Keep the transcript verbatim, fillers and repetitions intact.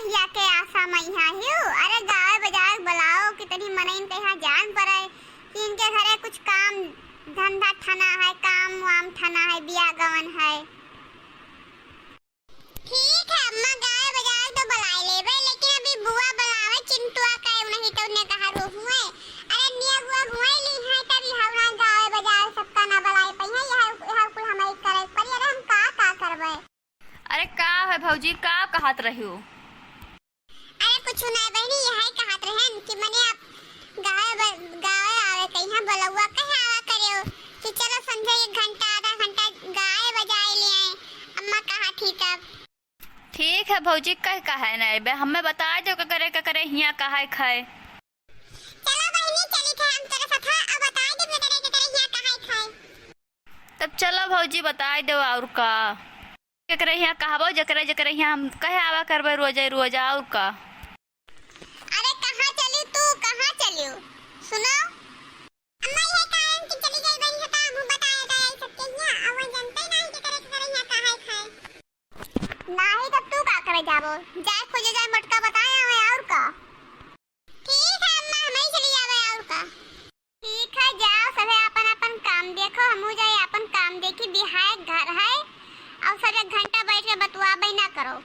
या के आशा मा इहाँ हिउ? अरे गावे बजावे के बुलाओ, कितनी मनइन के इहाँ जान पड़े कि इनके घरे कुछ काम धंधा ठना है, काम वाम ठना है, बियाह गवन है। ठीक है अम्मा, गावे बजावे तो बुलाए लेबे, लेकिन अभी बुआ बुलावे चिंटुआ का, उन्हीं तो ने कहा रोहू है। अरे निया बुआ घुमाई ली है, तभी हमरा गावे बजावे सबका ना बुलाए पइहाँ, यह, यह कुल हमारी करे के पड़ी। अरे हम का, का करबे? अरे का है भौजी, का कहत रहियो? अरे कुछ नहीं बहनी, यह कहत रहन कि मने आप गावे ब-, गावे आवे कइहाँ बुलौआ कहे आवा करेउ कि चलो संझा एक घंटा आधा घंटा गाए बजाए ले आए। अम्मा कहा ठीक अब। ठीक है भौजी, कह कहे नहीं बे, हमें बता दो केकरे केकरे हियाँ कहे खाए। चलो बहनी चली थे हम तेरे साथ, अब बता दे केकरे केकरे हियाँ कहे खाए। तब चलो भौजी बताई देव और का। केकरे हियाँ कहबो, जेकरे जेकरे हियाँ हम कहे आवा करबे रोजे रोज, और का। अरे कहाँ चलियो तू, कहाँ चलियो? सुनो। अम्मा ये कारण कि चली गई बहन हटा, हम बताए गए सबके हियाँ, और वो जनते नहीं केकरे केकरे हियाँ कहे खाए। नहीं तो तू का करे जाबो, जाए खोजे जाए मोटका बताए आवे और का। ठीक है अम्मा, हम ही चली जावे और का। ठीक है, जाओ सभे अपन अपन काम देखो, हमहू जाए अपन काम देखी, बिहाए घर है और सब एक घंटा बैठ के बतुआबे ना करो।